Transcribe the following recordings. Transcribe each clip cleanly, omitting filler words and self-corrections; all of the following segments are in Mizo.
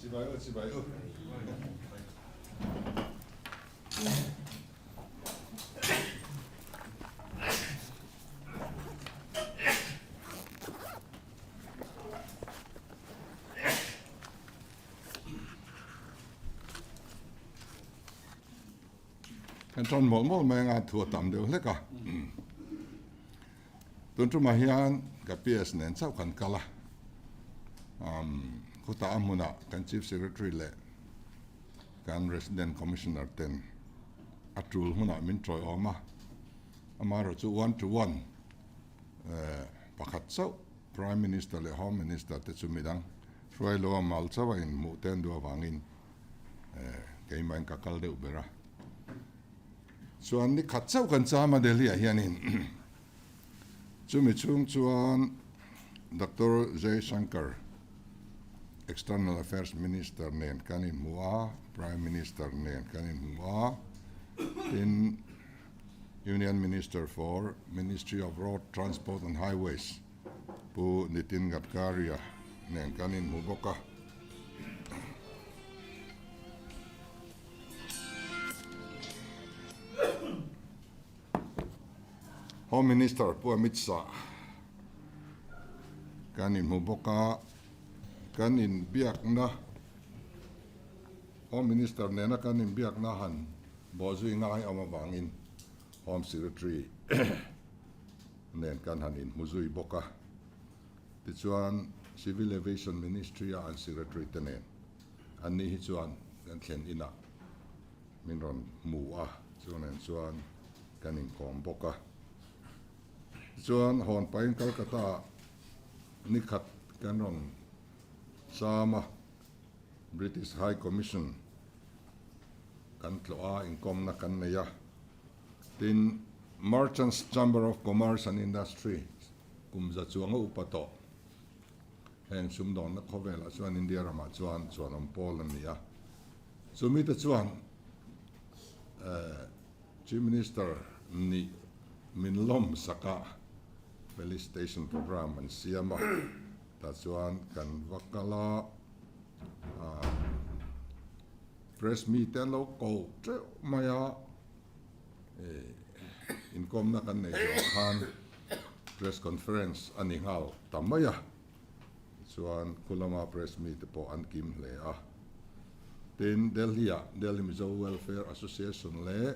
Chibai u, chibai u. Kan ṭan mawlh mawlh mai anga thu a tam deuh hlek a. Tun ṭumah hian ka PS nen chauh kan kal a. Khutah a hmunah kan Chief Secretary leh kan Resident Commissioner ten a ṭul hmunah min ṭawiawm a. Amaherawhchu chu one to one pakhat chauh Prime Minister leh Home Minister te chu midang hruai lo a mal chauh a inhmuh te an duh avangin Keimahin ka kal deuh ber a. Chuan ni khat chauh kan cham a Delhi ah hianin chumi chhung chuan Doctor Jaishankar External Affairs Minister nen kan inhmu a, Prime Minister nen kan inhmu a, tin Union Minister for Ministry of Road Transport and Highways Pu Nitin Gadkari-a nen kan inhmu bawk a. Home Minister Pu Amit Shah kan inhmu bawk a, kan inbiakna Home Minister nena kan inbiakna han bawhzui ngai awm avangin Home Secretary nen kan han inhmu zui bawk a. Tichuan, Civil Aviation Ministry-a an Secretary te nen an ni hi chuan kan thlen inah min rawn hmu a, chu nen chuan kan inkawm bawk a. Tichuan, hawn pahin Calcutta-ah nikhat kan rawn cham a, British High Commission kan tlawh a, inkawmna kan nei a. Tin, Merchants Chamber of Commerce and Industry kum za chuanga upa tawh heng sumdawnna khawvelah chuan India ramah chuan chuanawm pawl an ni a. Chumi te chuan Chief Minister nih min lawm saka felicitation programme an siam a, tah chuan kan va kal a, Press mite an lo ko teuh mai a, inkawmna kan neih zawh khan press conference a ni nghal ta mai a, tichuan khulama press mite pawh an kim hle a. Tin, Delhi-ah Delhi Mizo Welfare Association leh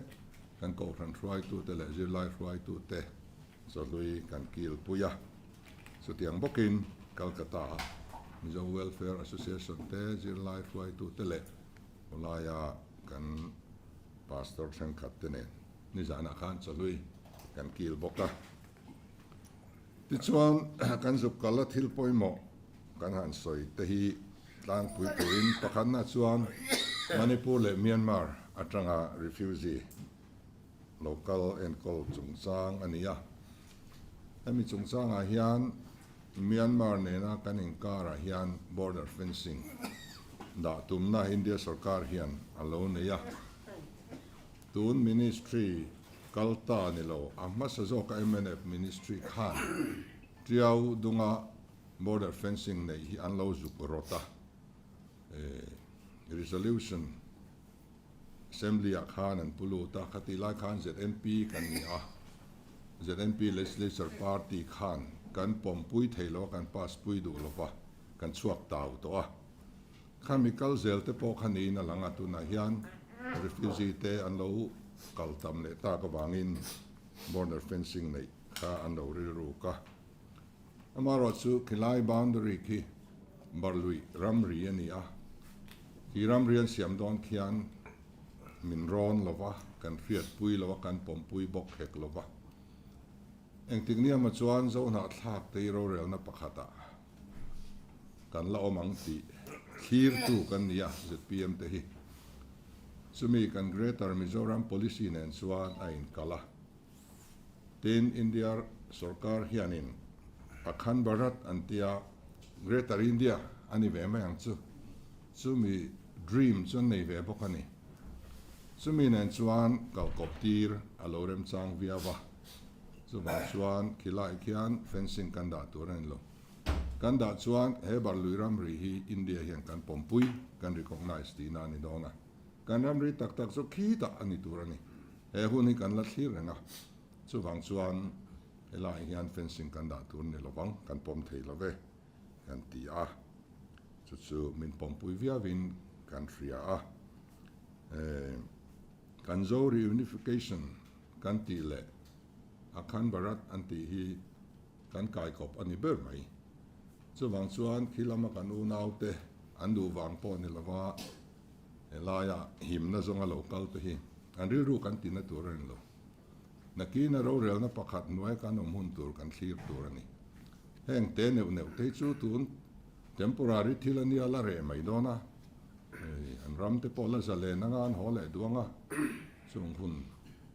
kan kohhran hruaitute leh zirlai hruaitute chawhlui kan kilpui a. Chutiang bawkin Calcutta-a Mizo Welfare Association te zirlai hruaitute leh hulaia kan Pastor thenkhat te nen nizanah khan chawhlui kan kil bawk a. Tichuan kan zuk kal a thil pawimawh kan han sawi te hi tlangpui turin pakhatna chuan Manipur leh Myanmar atanga refugee local enkawl chungchang a ni a. Hemi chungchangah hian Myanmar nena kan inkarah hian border fencing dah tumna India sorkar hian a lo nei a. Tun ministry kal ta ni lo, a hmasa zawka mnf ministry khan Tiau dunga border fencing neih hi an lo zuk rawt a. Resolution Assembly ah khan an pu lut a, khatih lai khan ZNP kan ni a, ZNP Legislature Party khan kan pawmpui thei lo a, kan pass pui duh lo va, kan chhuak tau tawh a. Khami kal zel te pawh kha niin a lang a, tunah hian refugee te an lo kal tam leh tak avangin border fencing neih kha an lo rilruk a. Amaherawhchu khilai boundary khi Barluih ramri a ni a, khi ramri an siam dawn khian min rawn lo va, kan hriatpui lo a, kan pawmpui bawk hek lo va. Engtik niamah chuan Zohnahthlak te hi rorelna pakhatah kan la awm ang tih thlirtu kan ni a, zpm te hi. Chumi kan Greater Mizoram Policy nen chuan a inkal a. Tin, India sorkar hianin Akhand Bharat an tia, Greater India a ni ve mai ang chu. Chumi dream chu an nei ve bawk a ni. Chumi nen chuan kalkawp tir a lo remchang viau a. Chuvang chuan khilai khian fencing kan dah tur a ni lo. Kan dah chuan he Barlui ramri hi India hian kan pawmpui, kan recognise tihna a ni dawn a. Kan ramri tak tak chu khitah a ni tur a ni. He hun hi kan la thlir reng a, chuvang chuan helaiah hian fencing kan dah tur ni lovang, kan pawm thei lo ve kan ti a. Chu chu min pawmpui viauin kan hria a. Kan Zo reunification kan tih leh Akhand Bharat an tih hi kan kaikawp a ni ber mai. Chuvang chuan khi lama kan unaute an duh vang pawh ni lova helaia himna zawnga lo kal te hi an rilru kan tina tur a ni lo. Nakina rorelna pakhat hnuaia kan awm hun tur kan thlir tur a ni. Heng te neuh neuh te hi chu tun temporary thil a nia la reh mai dawn a, an ram te pawh la zalen anga an haw leh duang a, chung hun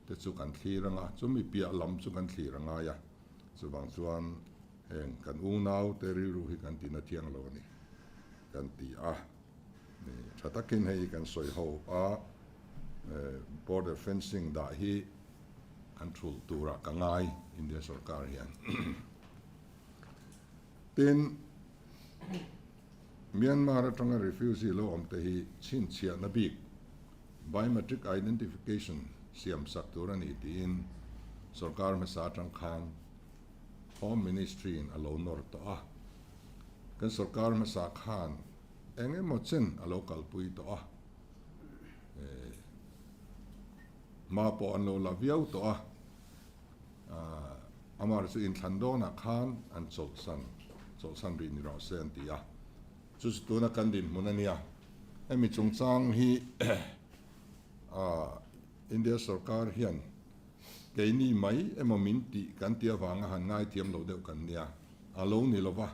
te chu kan thlir anga chumi piah lam chu kan thlir a ngai a. Chuvang chuan heng kan unau te rilru hi kan tina thiang lo a ni kan ti a. Tha takin hei kan sawi ho a, border fencing dah hi an thulh turah ka ngai India sorkar hian. Tin, Myanmar atanga refugee lo awm te hi chhinchhiahna bik biometric identification siam sak tur a ni tiin sorkar hmasa atang khan Home Ministry in a lo nawr tawh a. Kan sorkar hmasa khan eng emaw chen a lo kalpui tawh a, hma pawh an lo la viau tawh a, amah chu inthlan dawnah khan an chawlhsan, chawlhsan rih ni rawh se an ti a, chu chu tuna kan dinhmun a nia. Hemi chungchang hi India sorkar hian keini mai emaw min tih kan tih avanga han ngaithiam lo deuh kan nia, a lo ni lova.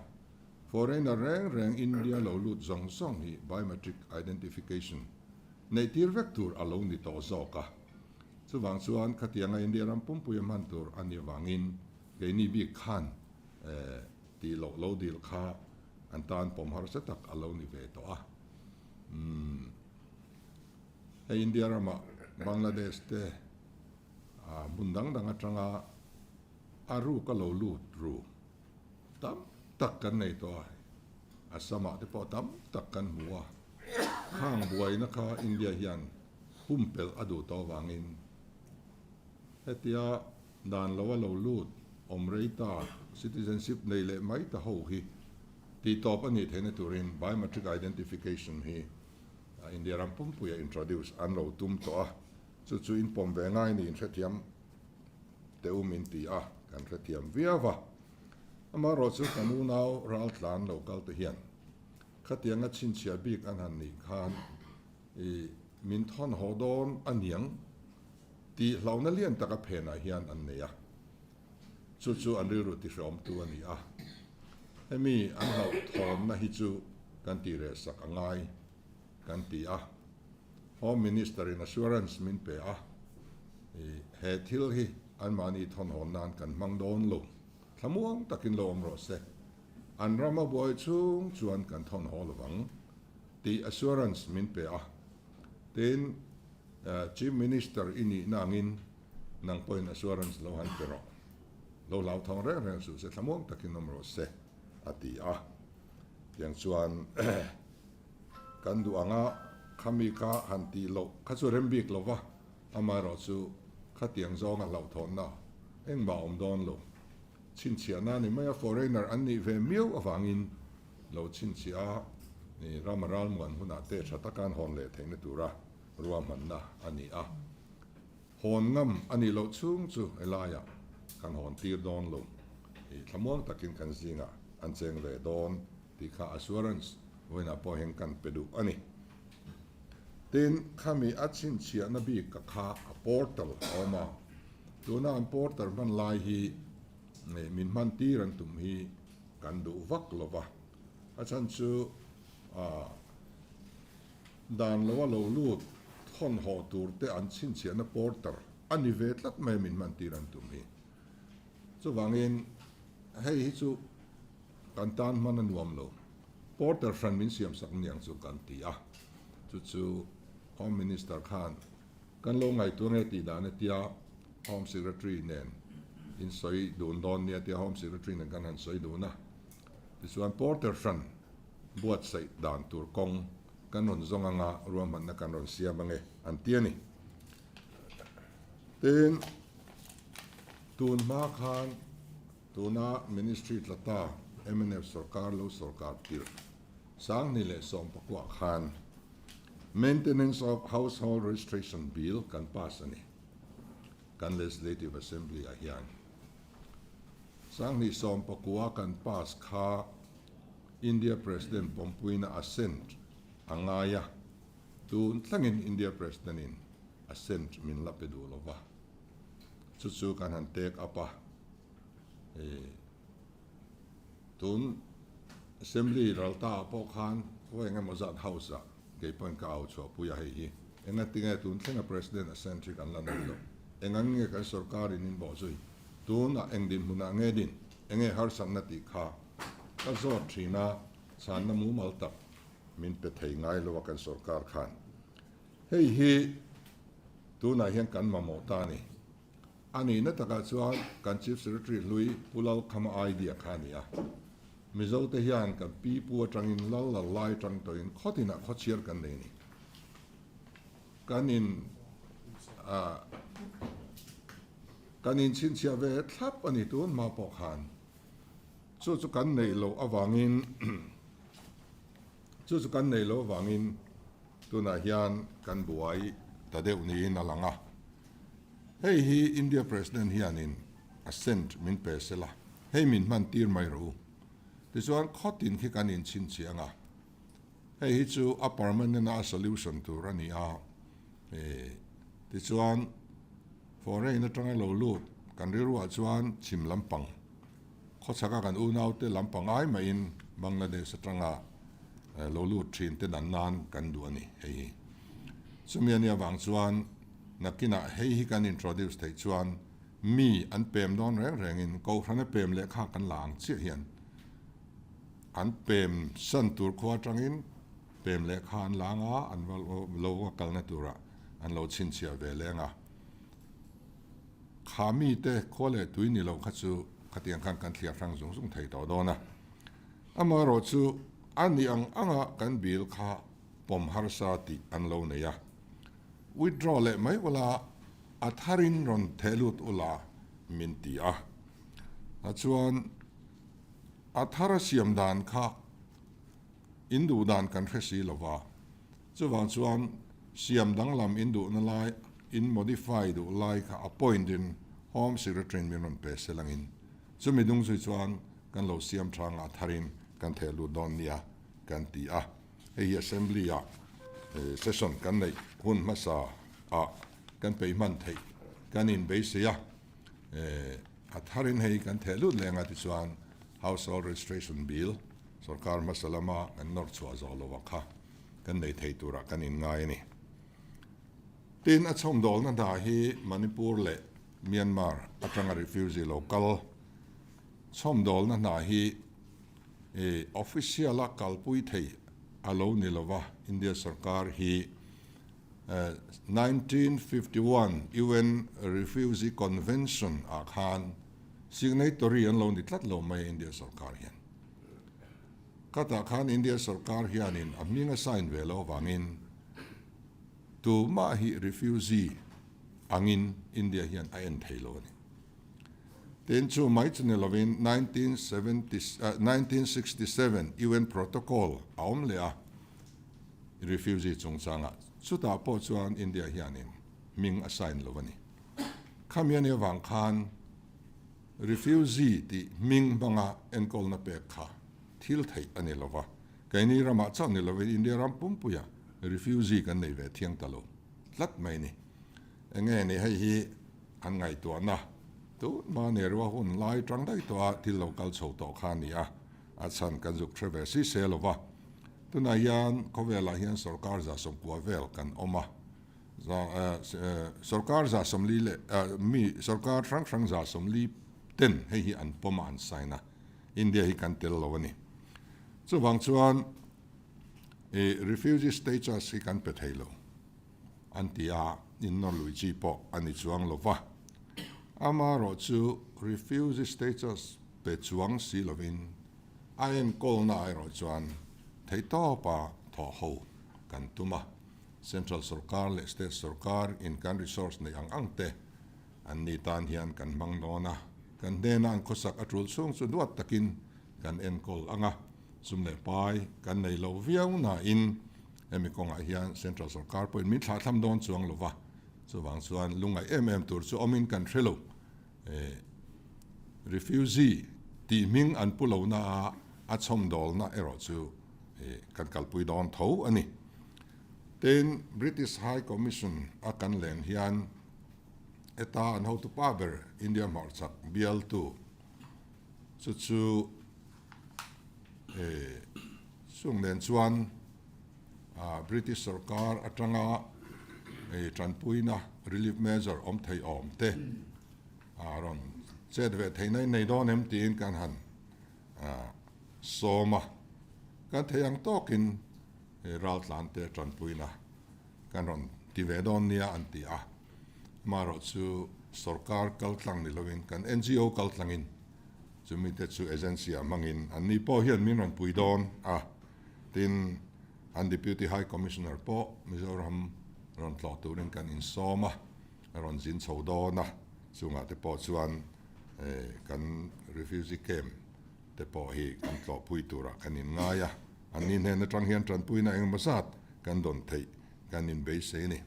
Foreigner reng reng India lo lut zawng zawng hi biometric identification neih tir vek tur a lo ni tawh zawk a. Chuvang chuan khatianga India ram pumpuia hman tur a nih avangin keini bik khan tih loh lo dil kha an tan pawm harsa tak a lo ni ve tawh a. Umm hei India ramah Bangladesh te hmun dang dang atanga a ruk a lo lut ru. Tam tak kan nei tawh a, Assam-ah te pawh tam tak kan hmu a, khang buaina kha India hian pumpelh a duh tawh avangin hetia dan lo a lo lut awm rei ta citizenship nei leh mai ta ho hi tihtawp a nih theihna turin biometric identification hi India ram pumpuia introduce an lo tum tawh a, chu chu inpawm ve ngai niin hrethiam. Te u min ti a, kan hrethiam viau va. Amaherawhchu kan unau raltlan lo kal te hian khatianga chhinchhiah bik an han nih khan i min thawn haw dawn a niang tih hlauhna lian taka phenah hian an nei a. Chu chu an rilru tihreawmtu a ni a. Hemi an hlauhthawnna hi chu kan tih reh sak a ngai kan ti a. Home Minister in assurance min pe a, he thil hi anmahni thawnhawn nan kan hmang dawn lo, thlamuang takin lo awm rawh se, an ram a buai chhung chuan kan thawnhaw lovang tih assurance min pe a. Tin, Chief Minister i nihna angin nang pawhin assurance lo han pe rawh, lo hlauthawng reng reng suh se, thlamuang takin awm rawh se, a ti a. Tiang chuan Kan duh ang a, khami kha han tih loh kha chu rem bik lo va, amaherawh chu khatiang zawnga hlauhthawnna engmah a awm dawn lo. Chhinchhiahna a ni mai a, foreigner an nih ve miau avangin lo chhinchhiah a, ram a ralmuan hunah te tha taka an hawn leh theihna tura ruahmanna a ni a. Hawn ngam a nih loh chhung chu helaiah kan hawn tir dawn lo, thlamuang takin kan zingah an cheng ve dawn. Tih kha assurance vawiinah pawh hian kan pe duh a ni. Tin, khami a chhinchhiahna bik ka kha a portal a awm a, tuna an portal hman lai hi min hman tir an tum hi kan duh vak lo va, a chhan chu dan lo a lo lut thawn haw tur te an chhinchhiahna portal a ni ve tlat mai min hman tir an tum hi. Chuvangin hei hi chu Kan tan hman a nuam lo. Porter hran min siam sak niang chu kan ti a. Chu chu Home Minister khan kan lo ngaihtuah nge tih dan a tia Home Secretary nen in sawi dun dawn nia tia Home Secretary nen kan han sawi dun a. Tichuan porter hran buatsaih dan tur kawng kan rawn zawng anga ruahmanna kan rawn siam ange an ti a ni. Tin, tun hma khan tuna Ministry tla ta mnf sorkar lo sorkar tirh 2019 khan Maintenance of Household Registration Bill kan pass a ni kan Legislative Assembly ah hian. 2019 kan pass kha India President pawmpuina assent a ngai a, tun thlengin India President in assent min la pe duh lo va, chu chu kan han take up a, tun Assembly ralta ah pawh khan khaw eng emaw zat House ah kei pawhin ka au chhuahpui a, hei hi engatinge tun thlenga President assent hi kan la nei lo, engang nge kan sorkar in in bawhzui, tunah eng dinhmunah nge din, enge harsatna tih kha ka zawt thin a, chhanna mumal tak min pe thei ngai lo a kan sorkar khan. Hei hi tunah hian kan mamawh ta a ni. A nihna takah chuan kan Chief Secretary hlui Pu Lalkhama idea kha a ni a. Mizote hian kan pi pu atangin lal lal lai atang tawhin khawtinah khawchhiar kan nei a ni. Kan in kan inchhinchhiah ve thlap a ni tun hma pawh khan. Chu chu kan neih loh avangin chu chu kan neih loh avangin tunah hian kan buai ta deuh niin a lang a. Hei hi India President hianin assent min pe sela, hei min hman tir mai rawh u. Tichuan khawtin khi kan inchhinchhiah ang a, hei hi chu a permanent a solution tur a ni a. Tichuan foreign atanga lo lut kan rilruah chuan chhim lampang Khawchhaka kan unaute lampang ai maiin Bangladesh atanga lo lut thin te dan nan kan duh a ni hei hi. Chumi a nih avang chuan nakinah hei hi kan introduce theih chuan mi an pem dawn reng rengin Kohhrana pem lehkha kan la ang chiah hian an pem san tur khua atangin pem lehkha an la anga an va lo va kalna turah an lo chhinchhiah ve leng a. Kha mite khua leh tui ni lo kha chu khatiang khan kan thliar hrang zung zung thei tawh dawn a. Amaherawh chu a nih ang anga kan bill kha pawm harsa tih an lo nei a. Withdraw leh mai ula a tharin rawn theh lut ula min ti a. Chuan a thara siam dan kha in duh dan kan hre si lova. Chuvang chuan siam danglam in duhna lai, in modify duh lai kha appoint in Home Secretary in min rawn pe se langin chumi dung zui chuan kan lo siam tha ngah tharin kan theh lut dawn nia kan ti a. Hei hi Assembly ah session kan neih hun hmasa ah kan peih hman theih kan inbeisei a, a tharin hei kan theh lut leng a tichuan Household Registration Bill sorkar hmasa lama kan nawr chhuah zawh lo a kha. kan nei thei turah kan inngai a ni. Tin, a chhawmdawlna hna hi Manipur leh Myanmar atanga refugee lo kal chhawmdawlna hna hi official a kalpui thei a lo ni lova, India sorkar hi 1951 UN Refugee Convention ah khan signatory an lo ni tlat lo mai India sorkar hian. Khatah khan India sorkar hianin a hming a sign ve loh avangin tumah hi refugee angin India hian a en thei lo a ni. Tin, chu mai chu ni lovin 1967 UN Protocol a awm leh a refugee chungchangah chutah pawh chuan India hianin hming a sign lo a ni. Khami a nih avang khan Refugee tih hming hmanga enkawlna pek kha thil theih a ni lo va, keini ramah chauh ni lovin India ram pumpuia refugee kan nei ve thiang ta lo tlat mai ni. Enge ni hei hi an ngaihtuahna tun hma Nehru-a hun lai tang daih tawha thil lo kal chho tawh kha a ni a, a chhan kan zuk hre ve si se lo va. Tunah hian khawvelah hian sorkar 190 vel kan awm a. Sorkar 140 leh mi sorkar hrang hrang 140 ten hei hi an pawm a an sign a, India hi kan tel lo a ni. Chuvang chuan refugee status hi kan pe thei lo an ti a, innawr lui chi pawh a ni chuang lo va. Amaherawhchu refugee status pe chuang si lovin. A enkawlna erawh chuan theihtawpa thawh ho kan tum a. Central sorkar leh state sorkar in kan resource neih ang ang te an ni tan hian kan hmang dawn a. Kan hnena an khawsak a tul chhung chu duat takin kan enkawl ang a. Sum leh pai kan nei lo viau nain hemi kawngah hian central sorkar pawhin min thlahthlam dawn chuang lo va. Chuvang chuan lungngaih em em tur chu awmin kan hre lo. Refugee tih hming an pu lohna a a chhawmdawlna erawh chu kan kalpui dawn tho a ni. Tin, British High Commission a kan len hian heta an hotupa ber India hmarchhak bialtu chu chu chung nen chuan British sorkar atanga tanpuina relief measure awm thei awm te a rawn chet ve theihna in nei dawn em tiin kan han sawm a. Kan thei ang tawkin raltlan te tanpuina kan rawn ti ve dawn nia an ti a. Amaherawh chu sorkar kaltlang ni loin kan NGO kaltlangin chumi te chu agency ah hmangin anni pawh hian min rawn pui dawn a. Tin, an Deputy High Commissioner pawh Mizoram rawn tlawh turin kan insawm a, a rawn zin chho dawn a, chungah te pawh chuan kan refugee camp te pawh hi kan tlawhpui turah kan inngai a, anni hnen atang hian tanpuina engemaw zat kan dawn theih kan inbeisei a ni.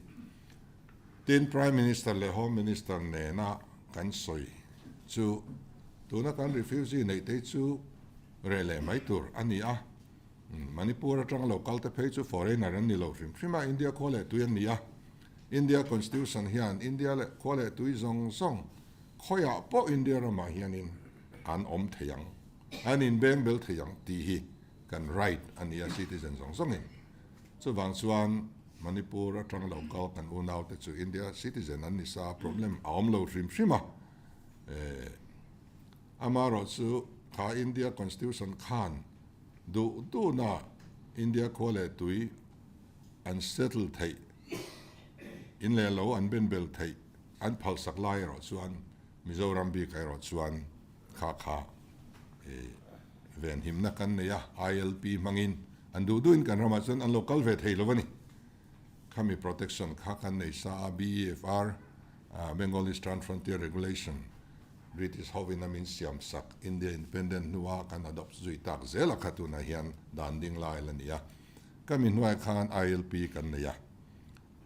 Tin, Prime Minister leh Home Minister nena kan sawi chu tuna kan refugee neih te chu reh leh mai tur a ni a. Manipur atanga lo kal te phei chu foreigner an ni lo hrim hrim a, India khua leh tui an ni a. India Constitution hian India leh khua leh tui zawng zawng khawiah pawh India ramah hianin an awm thei ang, an inbeng bel thei ang tih hi kan right a ni a citizen zawng zawngin. Chuvang chuan Manipur atanga lo kal kan unaute chu India citizen an ni sa, problem a awm lo hrim hrim a. Amaherawh chu kha India Constitution khan duh duhna India khua leh tui an settle theih, in leh lo an benbel theih an phalsak lai erawh chuan Mizoram bik erawh chuan kha kha venhimna kan nei a, ILP hmangin an duh duhin kan ramah chuan an lo kal ve thei lo a ni. Khami protection kha kan nei sa a, BEFR, Bengal Eastern Frontier Regulation, British hovin a min siam sak India Independent hnua kan adopt zui tak zel a kha tunah hian dan ding lai la ni a. Ka mi hnuai khan ILP kan nei a.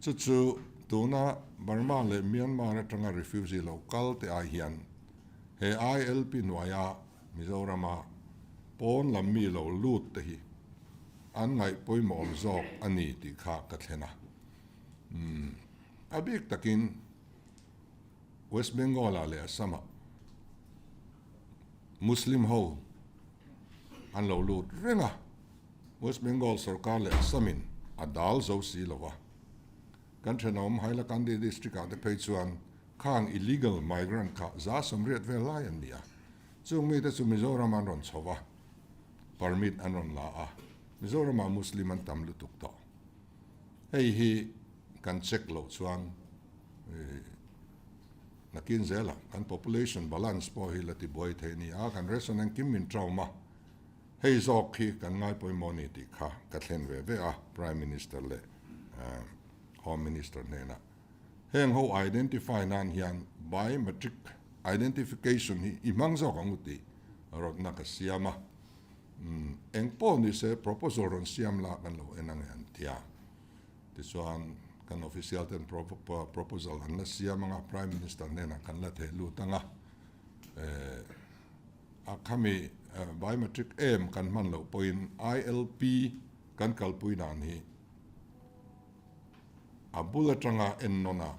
Chu chu tuna Burma leh Myanmar atanga refugee lo kal te ai hian he ILP hnuaia Mizorama pawn lam mi lo lut te hi an ngaih pawimawh awm zawk a ni tih kha ka thlen a. Umm a bik takin West Bengal ah leh Assam ah Muslim ho an lo lut reng a, West Bengal sorkar leh Assam in a dal zo si lo a. Kan thenawm Hailakandi district ah te phei chuan khang illegal migrant kha 180 vel lai an ni a, chung mite chu Mizoram an rawn chho a, permit an rawn la a, Mizoram ah Muslim an tam lutuk tawh. Hei hi kan check loh chuan Nakin zela kan population balance pawh hi la tibuai thei a ni a, kan ration engkim min traum a, hei zawk hi kan ngai pawimawh a ni tih kha ka thlen ve ve a Prime Minister leh Home Minister hnenah. Heng ho identify nan hian biometric identification hi i hmang zawk ang u tih rawtna ka siam a, eng pawh ni se proposal rawn siam la kan lo en ang e an ti a. Tichuan, kan official ten proposal an la siam anga, Prime Minister hnenah kan la theh lut anga, a khami biometric em kan hman loh pawhin ILP kan kalpui dan hi a bul atanga ennawn a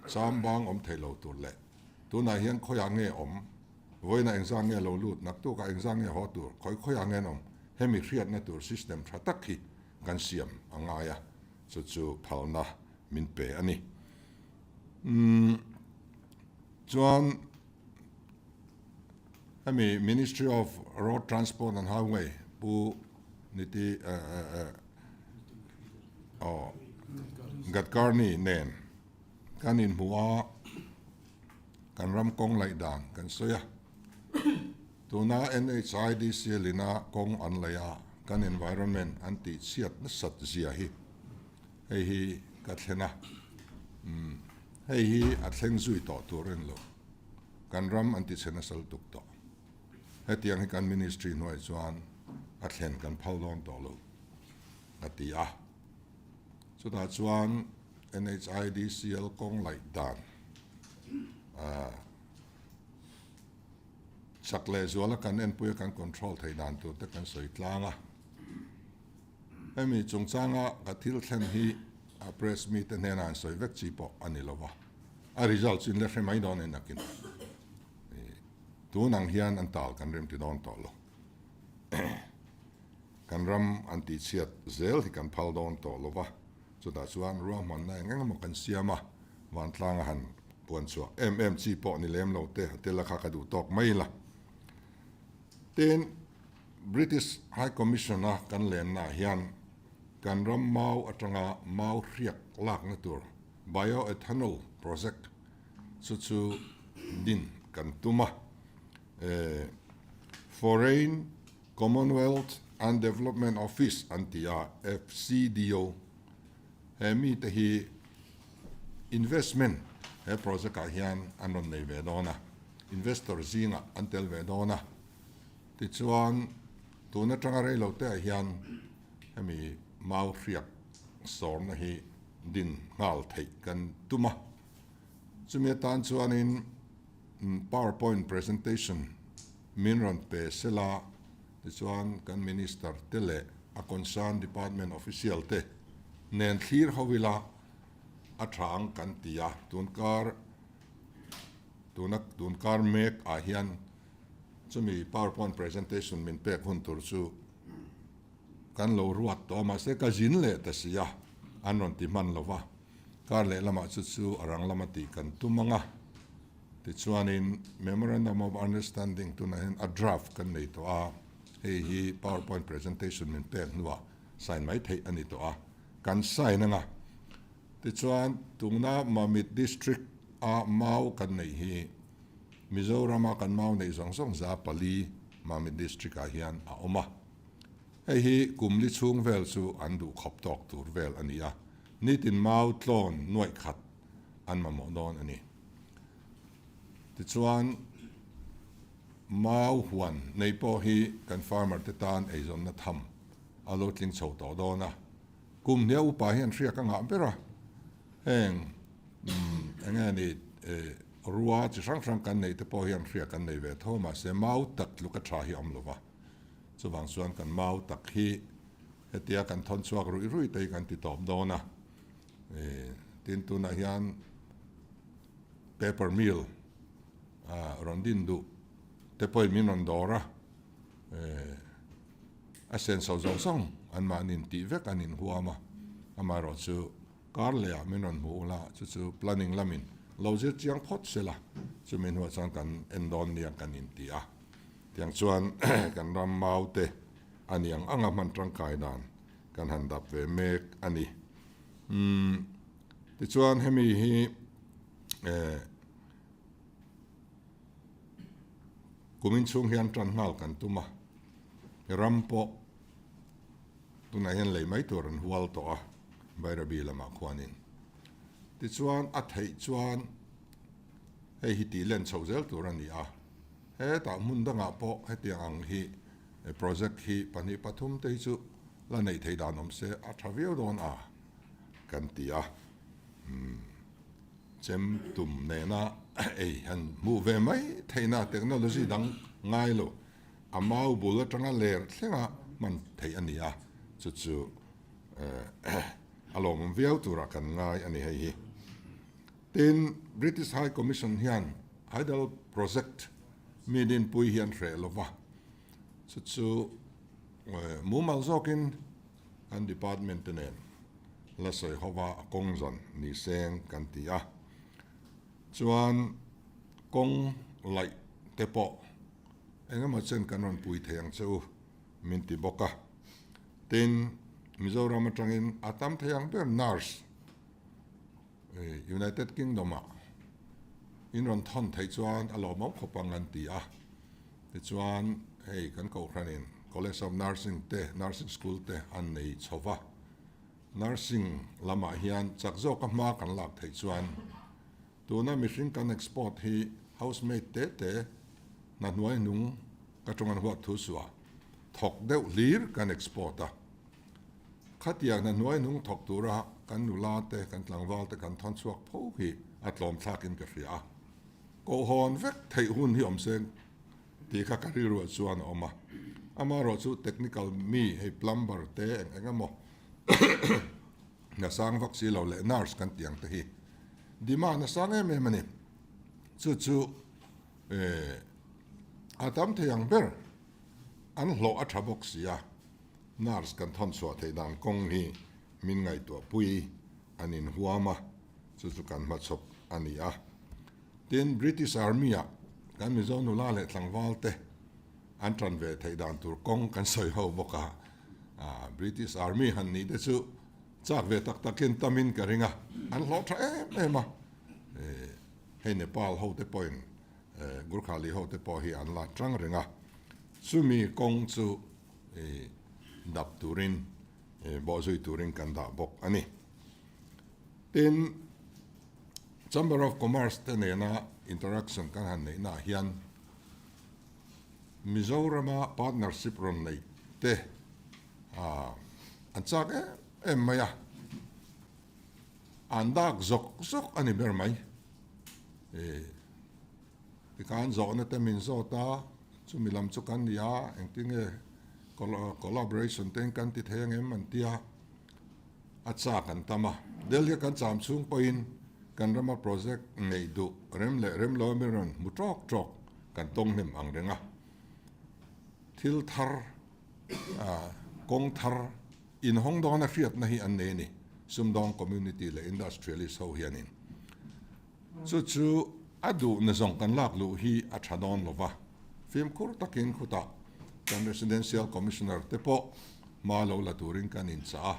chambang awm thei lo tur leh tunah hian khawiah nge awm, vawiinah engzah nge lo lut, naktukah engzah nge haw tur, khawi khawiah nge an awm, hemi hriatna tur system tha tak hi kan siam a ngai a, chu chu phalna min pe a ni. Umm chuan hemi Ministry of Road Transport and Highway Pu Niti aw Gadkarni nen kan inhmu a, kan ram kawng laih dan kan sawi a. Tuna NHIDCL ina kawng an lei a, kan environment an tihchhiat nasat zia hi hei hi ka thlen a, umm hei hi a thleng zui tawh tur a ni lo. Kan ram an tichhe nasa lutuk tawh. Hetiang hi kan ministry hnuai chuan a thlen kan phal dawn tawh lo a ti a. Chutah chuan NHIDCL kawng laih dan ah chak leh zuala kan enpuia kan control theih dan tur te kan sawi tlang a. Hemi chungchanga ka thil thlen hi a press mite hnenah an sawi vek chi pawh a ni lo va, a result chu in la hre mai dawn in nakin tun ang hian an tal kan rem ti dawn tawh lo. Kan ram an tihchhiat zel hi kan phal dawn tawh lo va, chutah chuan ruahmanna eng eng emaw kan siam a, vantlanga han puan chhuah em em chi pawh ni lem lo te a tel a kha ka duh tawk mai la. Tin, British High Commission a kan lennaah hian kan ram mau atanga mau hriak lakna tur Bioethanol Project chu chu din kan tum a. Foreign Commonwealth and Development Office an ti a, FCDO, he mite hi investment he project ah hian an rawn nei ve dawn a, investor zingah an tel ve dawn a. Tichuan tun atanga rei lo te ah hian hemi mau hriak sawrna hi din nghal theih kan tum a. Chumi atan chuanin Powerpoint presentation min rawn pe sela, tichuan kan Minister te leh a concern department official te nen thlir ho ila a tha ang kan ti a, tunkar tuna tunkar mek ah hian chumi powerpoint presentation min pek hun tur chu kan lo ruat tawh a, mahse ka zin leh ta si a, an rawn ti hman lo va. Kar leh lamah chu chu a rang lama tih kan tum ang a, tichuanin Memorandum of Understanding tunah hian a draft kan nei tawh a, hei hi powerpoint presentation min pek hnuah sign mai theih a ni tawh a, kan sign ang a. Tichuan tuna Mamit District a mau kan neih hi Mizorama kan mau neih zawng zawng 400 Mamit District ah hian a awm a. Hei hi kum li chhung vel chu an duh khawp tawk tur vel a ni a, nitin mau tlawn nuaih khat an mamawh dawn a ni. Tichuan, mau huan nei pawh hi kan farmer te tan eizawnna tham a lo tling chho tawh dawn a, kum hnia upa hian hriak a ngah ber a, heng eng nge ni rua chi hrang hrang kan neih te pawh hian hriak an nei ve tho mahse mau tak tluk a tha hi a awm lo va. Chuvang chuan kan mau tak hi hetia kan thawn chhuak ruih ruih te hi kan ti tawp dawn a. Tin tunah hian paper mill rawn din duh te pawhin min rawn dawr a, a senso zawng zawng anmahni intih vek an inhuam a, amaherawhchu Kar lehah min rawn hmu ula, chu chu planning lamin lo zir chiang phawt sela, chumi hnuah chuan kan en dawn nia kan inti a. Tiang chuan kan ram mau te a ni ang anga hman tangkai dan kan han dap ve mek a ni. Umm, tichuan hemi hi eh kumin chhung hian tan nghal kan tum a, ram pawh Tunah hian lei mai tur an hual tawh a, Bairabi lamah khuanin. Tichuan a theih chuan hei hi tih len chhoh zel tur a ni a, hetah hmun dangah pawh hetiang ang hi project hi pahnih pathum te hi chu la neih theih dan awm se a tha viau dawn a kan ti a. Chem tum nena ei han hmuh ve mai theihna technology dang ngai lo. A mau bul atanga ler thlenga hman theih a ni a, chu chu a lawmawm viau turah kan ngai a ni hei hi. Tin, British High Commission hian Hydel Project mi dinpui hi an hreh lo va, chu chu mumal zawkin kan department te nen la sawi hova a kawng zawn ni seng kan ti a. Chuan kawng laih te pawh Eng emaw chen kan rawn pui thei ang che u min ti bawk a. Tin, Mizoram atangin a tam thei ang ber nurse United Kingdom ah in rawn thawn theih chuan a lawmawm khawp ang an ti a. Tichuan hei kan kohhranin College of Nursing te, Nursing School te an nei chho va. Nursing lamah hian chak zawka hma kan lak theih chuan tuna mihring kan export hi housemaid te te hna hnuai hnung ka tawng an huat thu suah thawk deuh hlir kan export a. Khatiang hna hnuai hnung thawk tura kan nula te kan tlangval te kan thawn chhuak pho hi a tlawm thlakin ka hria a. Kohhawn vek theih hun hi awm se tih kha ka rilruah chuan a awm a. Amaherawh chu technical mi hei plumber te eng eng emaw hna sang vak si lo leh nurse kan tih ang te hi demand a sang em em a ni. Chu chu a tam thei ang ber an hlawh a tha bawk si a, nurse kan thawn chhuah theih dan kawng hi min ngaihtuah pui an inhuam a, chu chu kan hmachhawp a ni a. Tin, British Army-ah kan Mizo nula leh tlangval te an tan ve theih dan tur kawng kan sawi ho bawk a. British Army han nih te chu chak ve tak takin tamin ka ring a, an hlawh tha em em a. Hei Nepal ho te pawhin Gurkhali ho te pawh hi an la tang reng a, chumi kawng chu dap turin bawhzui turin kan dah bawk a ni. Tin, Chamber of Commerce te nena interaction kan han neihna ah hian Mizorama partnership rawn neih te an chak em em mai a, an dak zawk zawk a ni ber mai. Tikhan zawhna te min zawt a, chumi lam chu kan ni a, engtinge collaboration te kan ti thei angem an ti a. A chak an tam a, Delhi a kan cham chhung pawhin kan rama project neih duh rem leh rem lo emaw rawn hmu tawk tawk kan tawng hnem ang reng a. Thil thar, kawng thar inhawng dawna hriatna hi an nei a ni, sumdawng community leh industrialist ho hianin. Chu chu a duhna zawng kan lak luh hi a tha dawn lo va, fimkhur takin khutah kan Residential Commissioner te pawh hma lo la turin kan inchah a.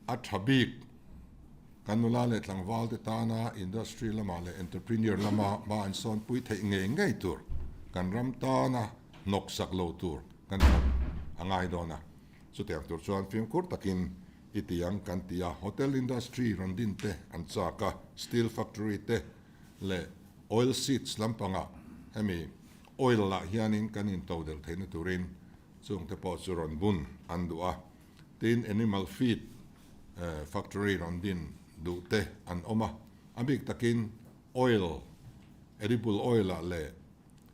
A tha bik kan nula leh tlangval te tana industry lamah leh entrepreneur lama hma an sawnpui theih ngei ngei tur kan ram tana hnawksak lo tur kan thawk a ngai dawn a. Chutiang tur chuan fimkhur takin i ti ang kan ti a, hotel industry rawn din te an chak a, steel factory te leh oil seeds lampangah hemi oil lah hianin kan into del theihna turin chung te pawh chu rawn bun an duh a, tin animal feed factory rawn din duh te an awm a, a bik takin oil, edible oil ah leh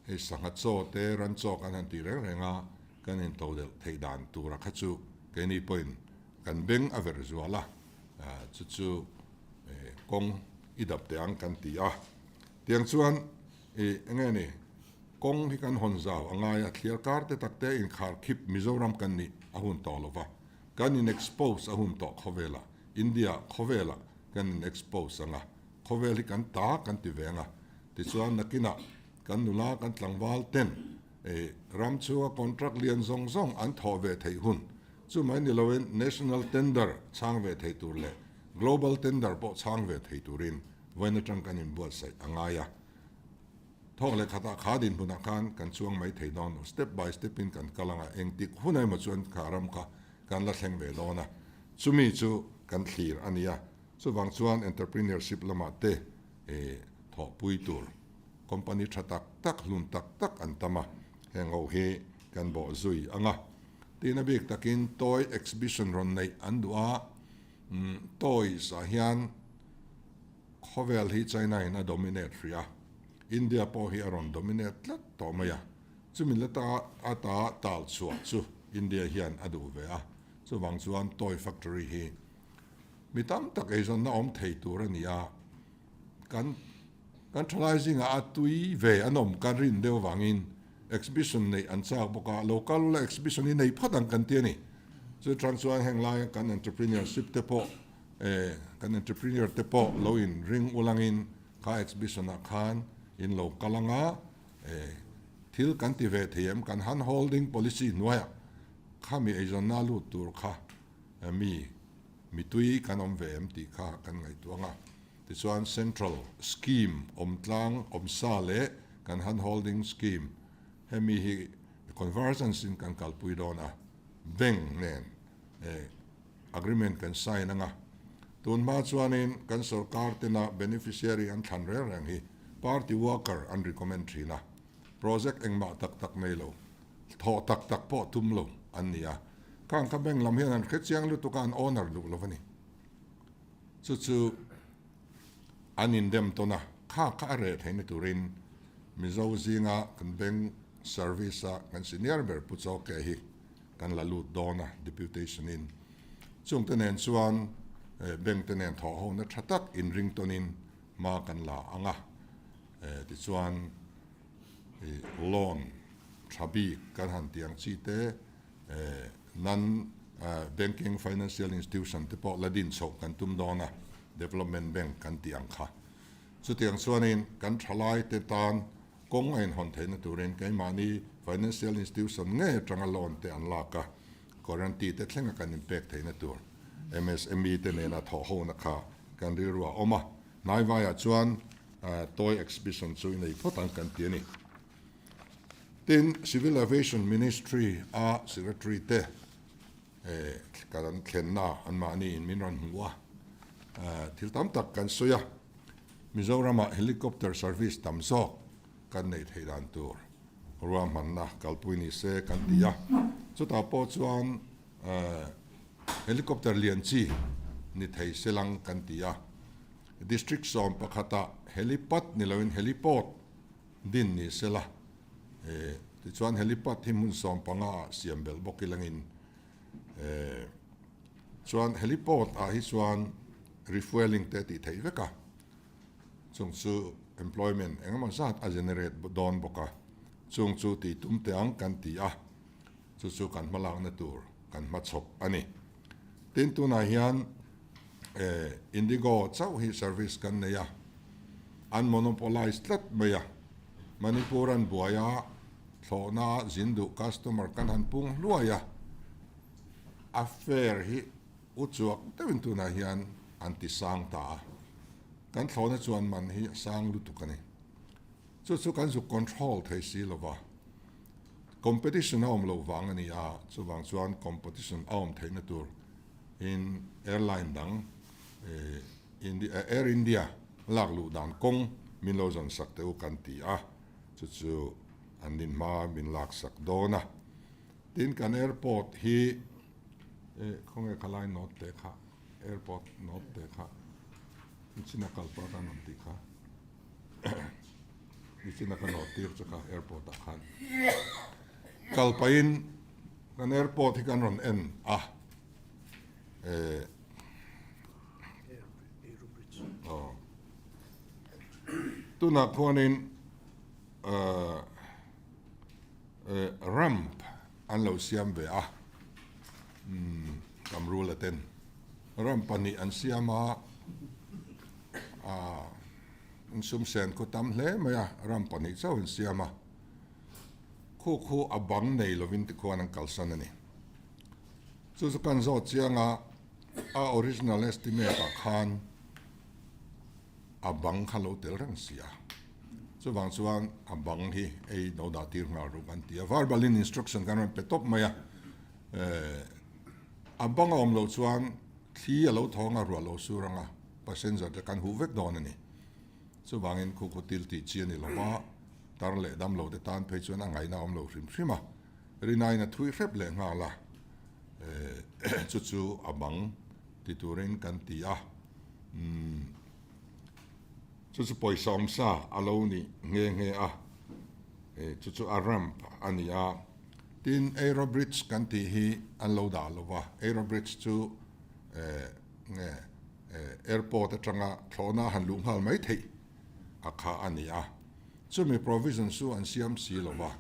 Hei sangha chaw te ran chaw kan han tih reng reng a, kan intodelh theih dan tura kha chu keini pawhin kan beng a ver zual a, chu chu kawng i dap teh ang kan ti a. Tiang chuan i enge ni kawng hi kan hawn zau a ngai a, thliar kar te tak te inkhar khip Mizoram kan nih a hun tawh lo va, kan in expose a hun tawh khawvelah, India khawvelah kan in expose ang a, khawvel hi kan ta kan ti ve ang a. Tichuan nakinah kan nula kan tlangval ten ram chhunga contract lian zawng zawng an thawh ve theih hun chu mai ni loin national tender chhang ve thei tur leh global tender pawh chhang ve thei turin vawiin atang kan inbuatsaih a ngai a. Thawk leh khatah kha dinhmunah khan kan chuang mai thei dawn lo, step by step in kan kal anga engtik hun emaw chuan kha ram kha kan la thleng ve dawn a, chumi chu kan thlir a ni a. Chuvang chuan entrepreneurship lamah te thawhpui tur company tha tak tak, hlun tak tak an tam a, heng ho hi kan bawh zui ang a. Tin a bik takin toy exhibition rawn neih an duh a, toys ah hian khawvel hi China in a dominate hrih a, India pawh hi a rawn dominate tlat tawh mai a, chumi la ta ata tal chhuah chu India hian a duh ve a, chuvang chuan toy factory hi Mi tam tak eizawnna awm thei tur a ni a, kan kan thalai zingah a tui ve an awm kan rin deuh avangin exhibition neih an chak bawk a, local ula exhibition hi nei phawt ang kan ti a ni. Chu chang chuan heng laia kan entrepreneurship te pawh eh kan entrepreneur te pawh lo in ring ulangin kha exhibition ah khan in lo kal anga eh thil kan ti ve thei em kan hand holding policy hnuaiah khami eizawnna lut tur kha Mi mitui kan awm ve em tih kha kan ngaihtuah ang a. Tichuan Central Scheme awm tlang awm sa leh kan Hand Holding Scheme Hemi hi convergence in kan kalpui dawn a, bank nen agreement kan sign anga. Tun hma chuanin kan sorkar tena beneficiary an thlan reng reng hi party worker an recommend thin a, project engmah tak tak nei lo, thawh tak tak pawh tum lo an ni a. Khang kha bank lam hian an hre chiang lutuk a, an owner duh lo a ni. Chu chu an indem tawn a, kha kha a reh theihna turin Mizo zinga kan bank service a kan senior ber Pu Chawke hi kan la lut dawn a deputation in. Chungte nen chuan bank te nen thawh hona tha tak inring tawnin hma kan la ang a, tichuan loan tha bik kan han tih ang chi te Non Banking Financial Institution te pawh la din chhoh kan tum dawn a, Development Bank kan tih ang kha. Chutiang chuanin kan thalai te tan kawng a inhawn theihna turin keimahni Financial Institution ngei atanga loan te an lak a, guarantee te thlenga kan inpek theihna tur MSME te nena thawh hona kha kan rilru a awm a. Hnaivaiah chuan toy exhibition chu i nei phawt ang kan ti a ni. Tin, Civil Aviation Ministry a Secretary te kan thlenna anmahni in min rawn hmu a, thil tam tak kan sawi a, Mizoramah helicopter service tam zawk kan neih theih dan tur ruahmanna kalpui ni se kan ti a, chutah pawh chuan helicopter lian chi ni thei se lang kan ti a, District 11ah helipad ni loin heliport Din ni se la, eh, tichuan helipad hi hmun 15 ah siam belh bawk ilangin, eh, chuan heliport ah hi chuan refuelling te tih theih vek a, chung chu employment engemaw zat a generate dawn bawk a, chung chu tih tum teh ang kan ti a, chu chu kan hmalakna tur kan hmachhawp a ni. Tin, tunah hian, eh, Indigo chauh hi service kan nei a, an monopolize tlat mai a, Manipur an buai a, thlawhna zin duh customer kan han pung hluai a, a fare hi u chuak deuhin tunah hian an ti sang ta a, kan thlawhna chuan man hi a sang lutuk a ni. Chu chu kan zuk control thei si lo va, competition a awm loh vang a ni a, chuvang chuan competition a awm theihna tur in airline dang Air India lak luh dan kawng min lo zawn sak teh u kan ti a, chu chu an nin hma min lak sak dawn a. Tin kan airport hi khawnge khalai note te kha airport note te kha nichina kalpah khan rawn tih kha nichina ka note tir chu kha airport ah khan kalpahin Kan airport hi kan rawn en a, eh aw tunah khuanin eh eh ramp an lo siam ve a, umm Kamrula ten ramp pahnih an siam a, ah insumsen khaw tam hle mai a, ramp pahnih chauh an siam a. Khu khu a bang nei lovin tikhuan an kalsan a ni. Chu chu kan zawt chiang a, a original estimate ah khan a bang kha lo tel reng si a. Chuvang chuan a bang hi ei lo dah tir nghal ruk an ti a. Verbal in instruction kan rawn pe tawp mai a. A bang a awm loh chuan thli a lo thawng a, ruah lo sur ang a, passenger te kan huh vek dawn a ni. Chuvangin khu khu til tih chi a ni lo va. Tar leh dam lo te tan phei chuan a ngaihna a awm lo hrim hrim a, Rinain a thui hrep leh nghal a, chu chu a bang ti turin kan ti a, umm chu chu pawisa awm sa a lo ni nghe nghe a, chu chu a ramp a ni a, tin aero bridge kan tih hi an lo dah lo va, aero bridge chu nge airport atanga thlawhna a han luh nghal mai theih a kha a ni a. Chumi provision chu an siam si lo va,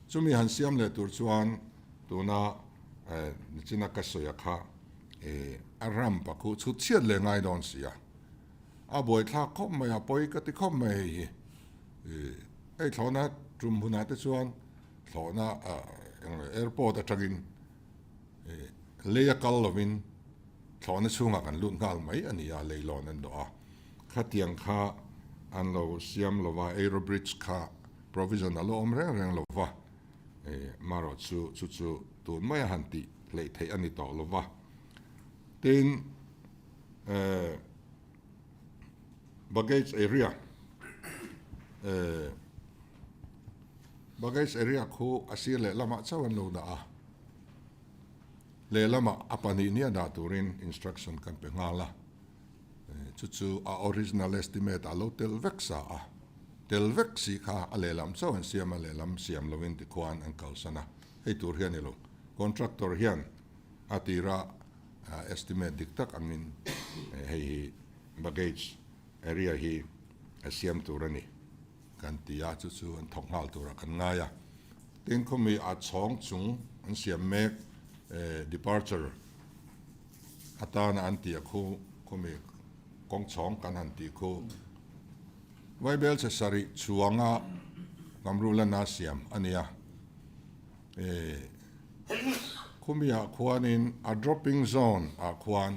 chumi han siam leh tur chuan tuna nichina ka sawi a kha a ramp a khuh chhut chhiat leh ngai dawn si a, a buaithlak khawp mai a, pawi ka ti khawp mai hei hi. Hei thlawhna tum hunah te chuan thlawhna airport atangin lei a kal lovin thlawhna chhungah kan lut nghal mai a ni a, leilawn an dawh a. Khatiang kha an lo siam lo va, aero bridge kha. provision a la awm reng reng lo va, marawh chu chu chu tun maia han tih hleih theih a ni tawh lo va. Tin, baggage area, baggage area khu a sir lehlamah chauh an lo dah a, lehlamah a pahnihnia dah turin instruction kan pe nghal a. Chu chu a original estimate a lo tel vek sa a, tel vek si kha a lehlam chauh an siam a, lehlam siam lovin tikhuan an kalsan a, hei tur hian i lo contractor hian a tira estimate dik tak angin hei hi baggage area hi a siam tur a ni kan ti a, chu chu an thawk nghal turah kan ngai a. Tin khawmi a chhawng chung an siam mek departure atana an tih a khu khawmi kawng chhawng kan han tih khu Vaibel chhe sarih chhuanga Kamrulana siam a nia. Khumiah khuanin a dropping zone ah khuan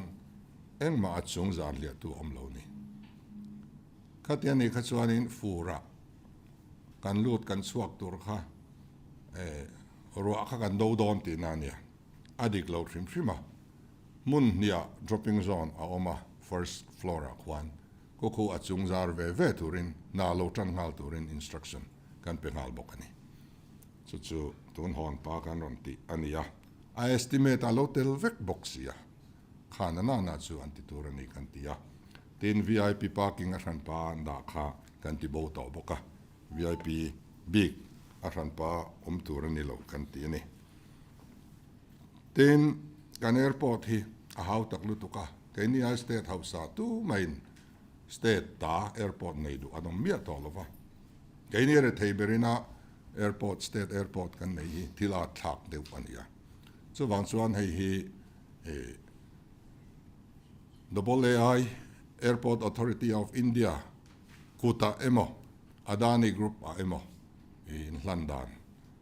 engmah a chung zan hliahtu a awm lo ni. Khatia nih kha chuanin furah kan lut kan chhuak tur kha ruah kha kan do dawn tihna a nia. A dik lo hrim hrim a, hmun hniah dropping zone a awm a, first floor ah khuan kawkhu a chung zar ve ve turin hna lo tan nghal turin instruction kan pe nghal bawk a ni. Chu chu tun hawn pa kan rawn tih a ni a, a estimate a lo tel vek bawk si a, khan a nana chu an ti tur a ni kan ti a, tin vip parking a hranpa an dah kha kan ti bo tawh bawk a, vip bik a hranpa awm tur a ni lo kan ti a ni. Tin, kan airport hi a hau tak lutuk a, keini ai state hausa tu maiin state ta airport nei duh an awm miah tawh lo va. Keini rethei berina airport, state airport kan nei hi thil a thlak deuh a ni a. Chuvang chuan hei hi AAI, Airport Authority of India, kutah emaw Adani Group ah emaw inhlan dan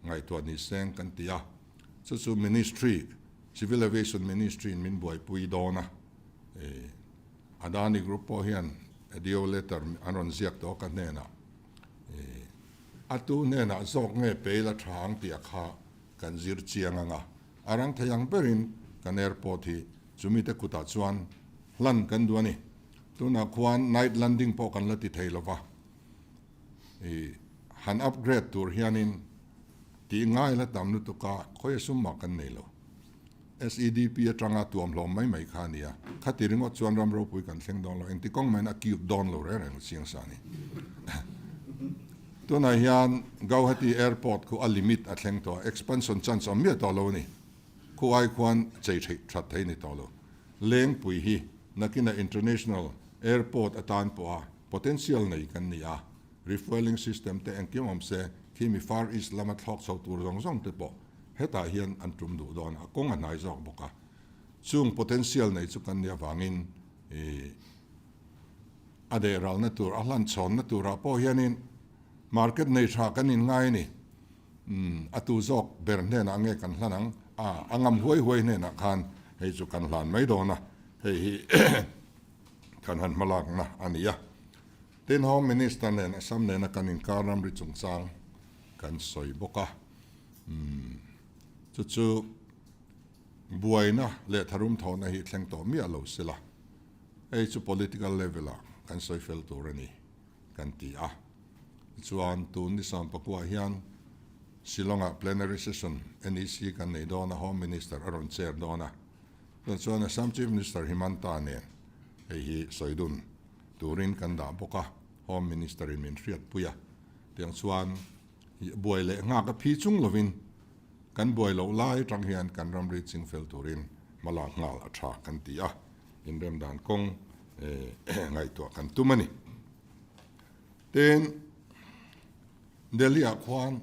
ngaihtuah ni seng kan ti a. Chu chu Ministry, Civil Aviation Ministry in min buaipui dawn a. Adani Group pawh hian ADO letter an rawn ziak tawh a ka hnenah. A tu hnenah zawk nge pe ila tha ang tih a kha kan zir chiang ang a. A rang thei ang berin kan airport hi chumite kutah chuan hlan kan duh a ni. Tunah khuan night landing pawh kan la ti thei lo va. Han upgrade tur hianin tih ngai la tam lutuk a, khawi sum mah kan nei lo. SEDP atanga tuam hlawm mai mai kha a nia. Khati ringawt chuan ram ropui kan thleng dawn lo, engti kawng mahin a cute dawn lo reng reng chiang sa a ni. Tunah hian Gauhati Airport khu a limit a thleng tawh a, expansion chance awm miah tawh lo a ni. Khu ai khuan chei theih that thei ni tawh lo. Lengpui hi nakina International Airport atan pawha potential nei kan ni a, refuelling system te engkim awm se, khi mi Far East lama thlawk chho tur zawng zawng te pawh hetah hian an tum duh dawn a, kawng a hnai zawk bawk a. Chung potential nei chu kan nih avangin ih a deh ralna tur, a hlan chhawnna turah pawh hianin market nei tha kan inngai a ni. Umm a tu zawk ber hnenah nge kan hlan ang? A, a ngam huai huai hnenah khan hei chu kan hlan mai dawn a, hei hi kan han hmalakna a ni a. Tin, Home Minister nen Assam nena kan inkar ramri chungchang kan sawi bawk a. Umm chu chu buaina leh tharum thawhna hi thleng tawh miah lo sela, hei chu political level ah kan sawi fel tur a ni kan ti a. Tichuan tun ni Sampakua hian Shillong ah plenary session NEC kan nei dawn a, Home Minister a rawn chair dawn a. Chuan Assam Chief Minister Himanta nen hei hi sawi dun turin kan dah bawk a, Home Minister in min hriatpui a, tiang chuan buai leh nghak a phi chung lovin kan buai loh lai atang hian kan ramri chingfel turin hma lak nghal a tha kan ti a, inrem dan kawng ngaihtuah kan tum a ni. Tin, Delhi ah khuan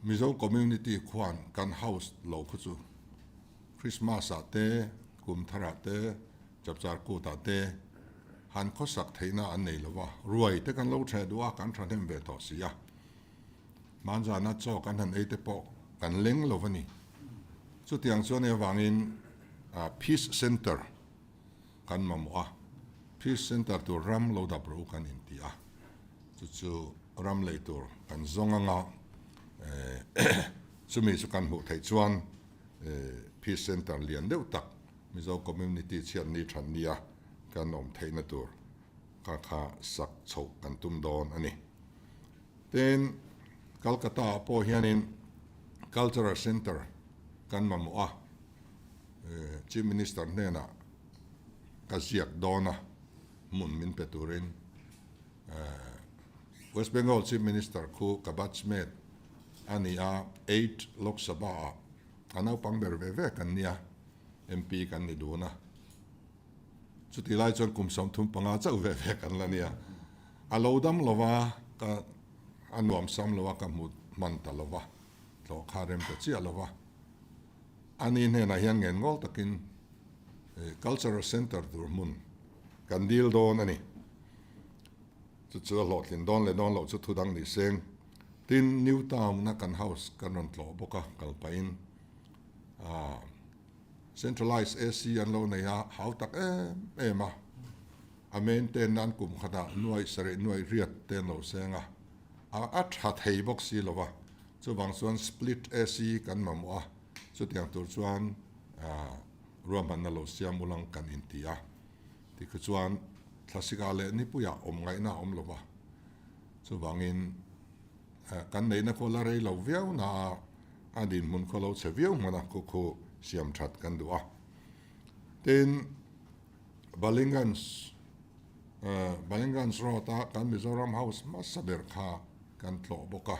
Mizo community khuan kan house lo khu chu Christmas ah te, kum thar ah te, Chapchar kut ah te han khawsak theihna an nei lo va, ruai te kan lo theh duh a, kan thahnem ve tawh si a. Hmanzana chaw kan han ei te pawh kan leng lo va ni. Chutiang chuan hei avangin Peace Centre kan mamawh a, Peace Centre tur ram lo dap rawh u kan inti a, chu chu. ram lei tur kan zawng anga chumi chu kan hmuh theih chuan Peace Centre lian deuh tak Mizo community chhiatni thatnia kan awm theihna tur kha kha sak chhoh kan tum dawn a ni. Tin, Calcutta ah pawh hianin Cultural Centre kan mamawh a, Chief Minister hnenah ka ziak dawn a, hmun min pe turin West Bengal Chief Minister khu ka batchmate a ni a, Eight Lok Sabha ah a naupang ber ve ve kan nia, MP kan ni dun a. Chutih lai chuan kum 35 chauh ve ve kan la nia. A lo dam lo va, ka a nuam sam lo a, ka hmu hman ta lo va, tlawh kha rem ta chiah lo va. Ani hnenah hian ngen ngawl takin Cultural Centre tur hmun kan dil dawn a ni. Chu chu a hlawhtlin dawn leh dawn loh chu thu dang ni seng. Tin, New Town-a kan house kan rawn tlawh bawk a, kal pahin Centralised AC an lo nei a, hau tak em em a. A maintain nan kum khatah nuaih sarih nuaih riat te an lo seng a, a tha thei bawk si lo va. Chuvang chuan split AC kan mamawh a, chutiang tur chuan ruahmanna lo siam ulang kan inti a. Tikhu chuan thlasika leh nipuiah awm ngaihna a awm lo va, chuvangin kan neihna khaw la rei lo viau na a, a dinhmun khaw lo chhe viau hmana khu khu siam that kan duh a. Tin, Balingans Balingans Road a kan Mizoram House hmasa ber kha kan tlawh bawk a,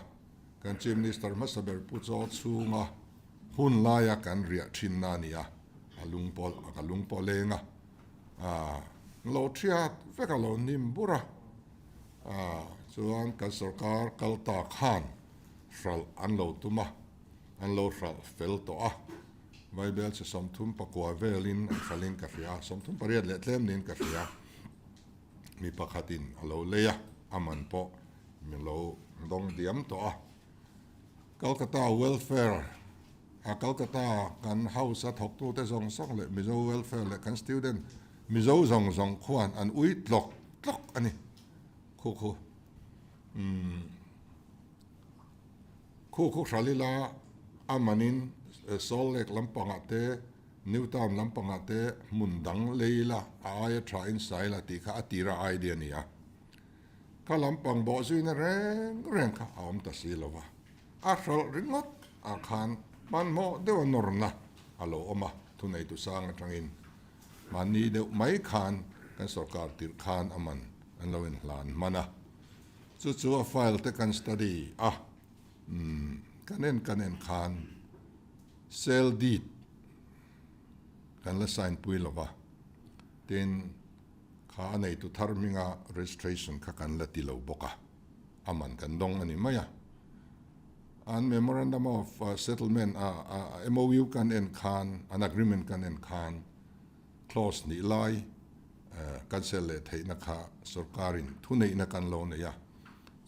kan Chief Minister hmasa ber Pu Chaw chhunga hun laia kan riah thinna a ni a, a lungpawlh a ka lungpawh leng a. A lo thiat vek a lo hnim bur a, a chuan kan sorkar kal ta khan hralh an lo tum a, an lo hralh fel tawh a, Vaibel chi 39 velin an hralhin ka hria, 38 leh tlem niin ka hria, mi pakhatin a lo lei a, a man pawh min lo dawng diam tawh a. Calcutta Welfare a Calcutta kan house a thawktute zawng zawng leh Mizo Welfare leh kan student Mizo zawng zawng khuan an ui tlawk tlawk a ni. Khu khu umm khu khu Hralila a manin Salt Lake lampangah te New Town lampangah te hmun dang lei ila a aia tha in sa ila tih kha a tira idea a ni a. Kha lampang bawh zuina reng reng kha a awm ta si lo va, a hralh ringawt ah khan hmanhmawh deuh a nawrna a lo awm a, thuneitu sang atangin mahni deuh mai khan kan sorkar tirh khan a man an lo inhlan hman a, chu chu a file te kan study a, umm kan en kan en khan sale deed kan la sign pui lo va, tin. Kha a neitu thar hminga registration kha kan la ti lo bawk a, a man kan dawng a ni mai a. An Memorandum of Settlement a MOU kan en khan, an agreement kan en khan clause hnih lai kan sel leh theihna kha sorkarin thuneihna kan lo nei a.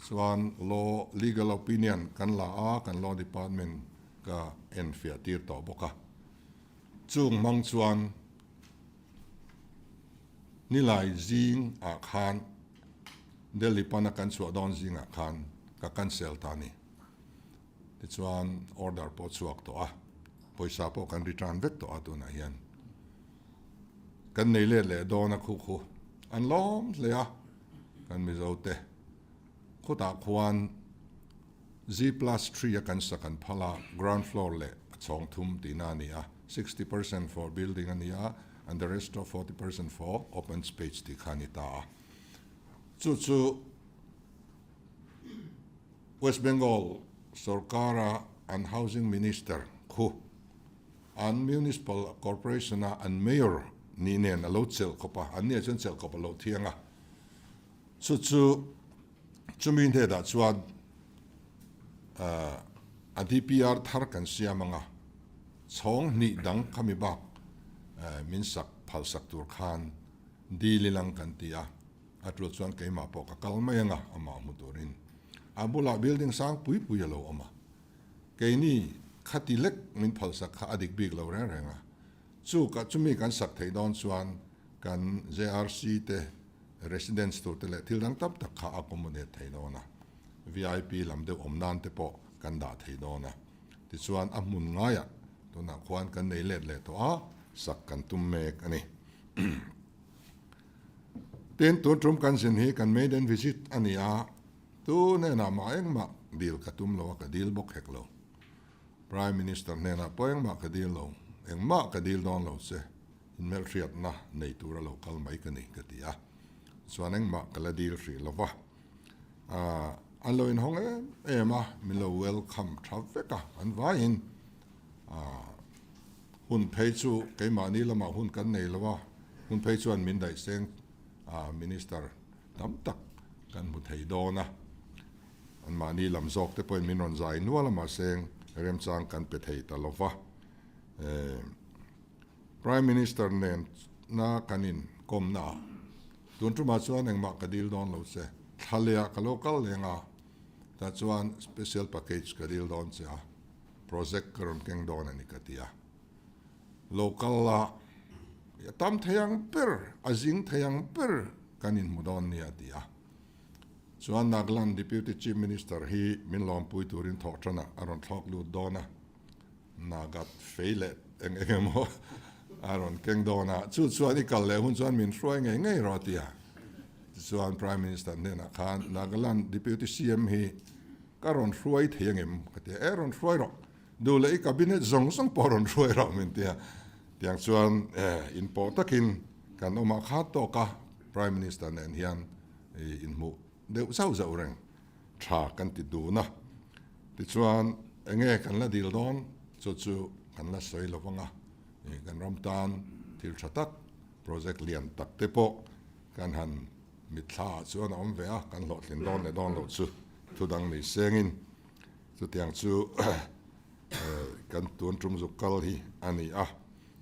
Chuan law, legal opinion kan la a, kan law department ka enfiah tir tawh bawk a. Chung hmang chuan Nilai zing ah khan Delhi pana kan chhuah dawn zing ah khan ka cancel ta a ni. Tichuan order pawh chhuak tawh a, pawisa pawh kan return vek tawh a tunah hian. Kan nei let leh dawn a khu khu an lawm hle a kan Mizo te. Khutah khuan G+3 a kan sak an phal a, ground floor leh a chhawng thum tihna a ni a. 60% for building a ni a, and the rest of 40% for open space tih kha a ni ta a. Chu chu West Bengal sorkara an housing minister khu an municipal corporation a an mayor nih nen a lo chelh khawp a, an nia chuan chelh khawp a lo thiang a. Chu chu chumi hnenah chuan a DPR thar kan siam ang a, chhawng hnih dang khami bak min sak phal sak tur khan dil ilang kan ti a, a tul chuan keimah pawh ka kal mai ang a, amah hmu turin. A bulah building sang pui pui a lo awm a, keini khati lek min phal sak kha a dik bik lo reng reng a, chu chumi kan sak theih dawn chuan kan JRC te residence tur te leh thil dang tam tak kha a accommodate thei dawn a. VIP lam deuh awm nan te pawh kan dah thei dawn a. Tichuan a hmun ngaiah tunah khuan kan nei let leh tawh a, sak kan tum mek a ni. Tin, tun tum kan zin hi kan maiden visit a ni a, tu hnenah mah engmah dil ka tum lo a, ka dil bawk hek lo. Prime Minister hnenah pawh engmah ka dil lo, engmah ka dil dawn lo che, inhmelhriatna nei tura lo kal mai ka ni ka ti a, chuan engmah ka la dil hrih lo va. Aah an lo inhawng em em a, min lo welcome tha vek a, an vaiin aah hun phei chu keimahni lamah hun kan nei lo a, hun phei chuan min daih seng aah Minister tam tak kan hmu thei dawn a, anmahni lam zawk te pawhin min rawn zai nual a mahse remchang kan pe thei ta lo va. Eeh Prime Minister nen na kan inkawmna ah tun tumah chuan engmah ka dil dawn lo che, thla leh ah ka lo kal leng a, tah chuan special package ka dil dawn che a, project ka rawn keng dawn a ni ka ti a. Lo kal la, a tam thei ang ber, a zing thei ang ber kan inhmu dawn nia a ti a. Chuan Nagaland Deputy Chief Minister hi min lawmpui turin thawh tanah a rawn thlawk lut dawn a. Nagat fei leh eng eng emaw a rawn keng dawn a, chu chuan i kal leh hun chuan min hruai ngei ngei rawh a ti a. Tichuan Prime Minister hnenah khan Nagaland Deputy CM hi ka rawn hruai thei angem ka ti a, e rawn hruai rawh, duh leh i cabinet zawng zawng pawh rawn hruai rawh min ti a. Tiang chuan inpawh takin kan awm ah kha tawk a, Prime Minister nen hian inhmuh deuh zauh zauh reng. tha kan ti dun a, tichuan enge kan la dil dawn chu chu kan la sawi lo vang a, kan ram tan thil tha tak project lian tak te pawh kan han mitthla ah chuan a awm ve a, kan hlawhtlin dawn leh dawn loh chu thu dang ni sengin chutiang chu kan tun tum zuk kal hi a ni a,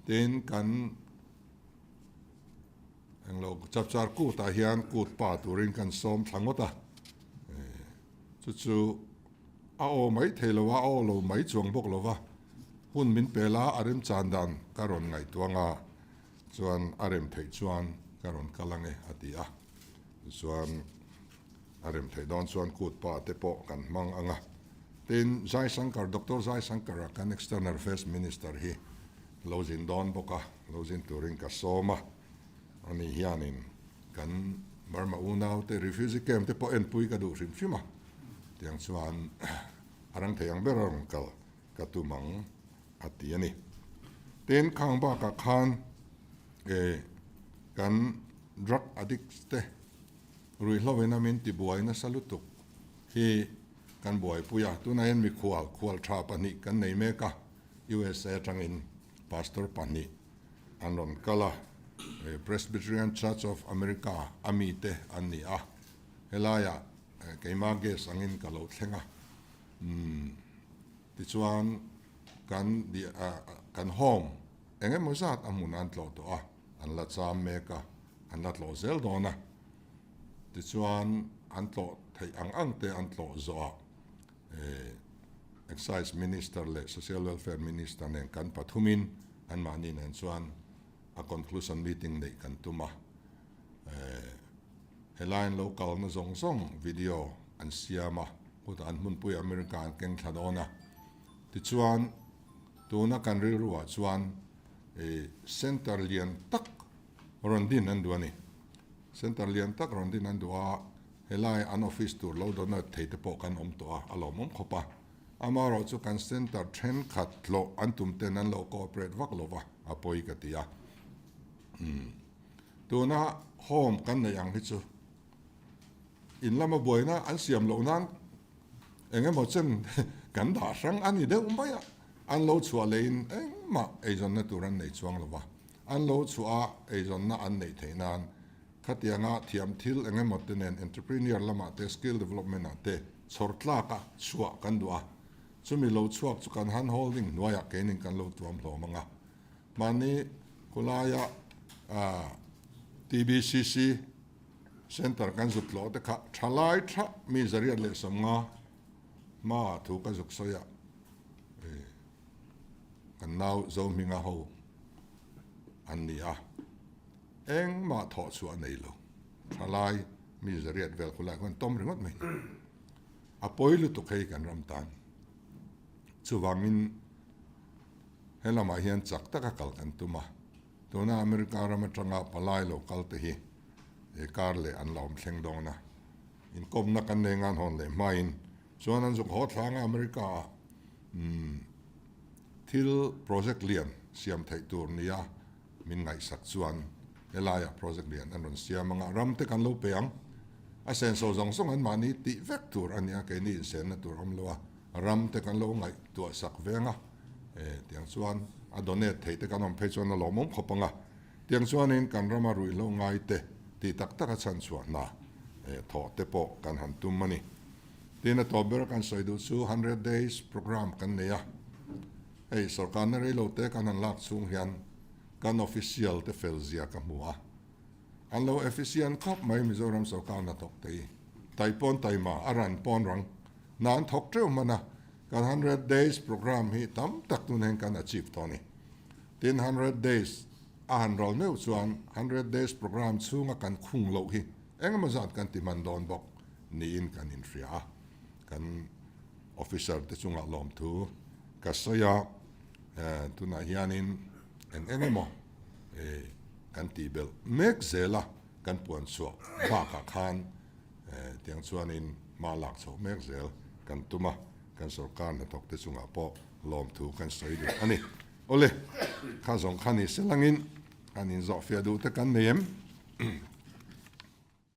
tin kan. Englo chapchar kutah hian kut pa turin kan sawm thla ngawt a, chu chu a aw mai thei lo a, a aw lo mai chuang bawk lo va, hun min pel a, a remchan dan ka rawn ngaihtuang a, chuan a rem theih chuan ka rawn kal ange a ti a, tichuan a rem theih dawn chuan kut pa te pawh kan hmang ang a, tin Jaisankar, Doctor Jaisankar-a kan External Affairs Minister hi Lo zin dawn bawk a, lo zin turin ka sawm a, ani hianin kan Burma unaute refugee camp te pawh enpui ka duh hrim hrim a, tiang chuan a rang thei ang ber a rawn kal ka tum ang a ti a ni. Tin, khang bakah khan e kan drug addicts te ruihhlo in a min tibuai nasa lutuk hi kan buaipui a, tunah hian mikhual khual tha pahnih kan nei mek a, USA atangin Pastor pahnih an rawn kal a, Presbyterian Church of America a mite an ni a, helaiah keima guest angin ka lo thleng a, tichuan kan kan home eng emaw zat a hmun an tlawh tawh a, an la cham mek a, an la tlawh zel dawn a, tichuan an tlawh theih ang ang te an tlawh zawh ah Excise Minister leh Social Welfare Minister nen kan pathumin anmahni nen chuan a conclusion meeting neih kan tum a. Helaiin lo kalna zawng zawng video an siam a, khutah an hmunpui America an keng thla dawn a. Tichuan tuna kan rilruah chuan center lian tak rawn din an duh a ni. Center lian tak rawn din an duh a. Helai an office tur lo donate thei te pawh kan awm tawh a, a lawmawm khawp a. Amaherawh chu kan centre thenkhat tlawh an tum ten an lo cooperate vak lo va, a pawi ka ti a. Umm. Tuna home kan neih ang hi chu in lama buaina an siam loh nan eng emaw chen kan dah hrang a ni deuh mai a, an lo chhuah leiin engmah eizawnna tur an nei chuang lo va, an lo chhuah a eizawnna an neih theih nan Khatianga thiam thil eng emaw te nen entrepreneur lamah te skill development ah te chhawr tlak a chhuah kan duh a, chumi lo chhuak chu kan hand holding hnuaiah keinin kan lo tuam hlawm ang a. Mahni khulaia TBCC Centre kan zuk tlawh te kha thalai tha mi zariat leh 50 hmaah thu ka zuk sawi a, kan nau Zohminga ho an ni a. Engmah thawh chhuah a nei lo. Thalai mi zariat vel khulai khuan tawm ringawt mai ni. A pawi lutuk hei kan ram tan. Chuvangin he lamah hian chak taka kal kan tum a. Tuna America ram atanga palai lo kal te hi he kar leh an la awm thleng dawn a. Inkawmna kan nei ngan hawn leh hmain chuan an zuk haw thlanga America ah thil project lian siam theih tur nia min ngaihsak chuan helaiah project lian an rawn siam anga ram te kan lo pe ang. A senso zawng zawng an mahni tih vek tur a nia keini insenna tur awm lo a, ram te kan lo ngaihtuah sak veng a, tiang chuan a donate thei te kan awm phei chuan a lawmawm khawp ang a, tiang chuanin kan rama ruihhlo ngai te tih tak taka chhanchhuah hna thawh te pawh kan han tum a ni. Tin a tawp ber kan sawi duh chu 100 days program kan nei a, hei sorkarna reilo te kan han lak chhung hian kan official te fel zia ka hmu a, an lo efficient khawp mai Mizoram sorkar hnathawk te hi, tai pawn taima a ran pawn rang hna an thawk teuh hman a, kan 100 days program hi tam tak tun hian kan achieve tawh a ni. Tin 100 days a han ral meuh chuan 100 days program chhunga kan khung loh hi engemaw zat kan ti hman dawn bawk niin kan inhria a, kan officer te chungah lawmthu ka sawi a, tunah hianin eng eng emaw kan tih belh mek zel a, kan puan chhuah bakah khan tiang chuanin hma lak chhoh mek zel kan tum a, kan sorkar hnathawk te chungah pawh lawmthu kan sawi duh a ni. Awle, kha zawng kha ni se langin kan inzawhfiah duh te kan nei em?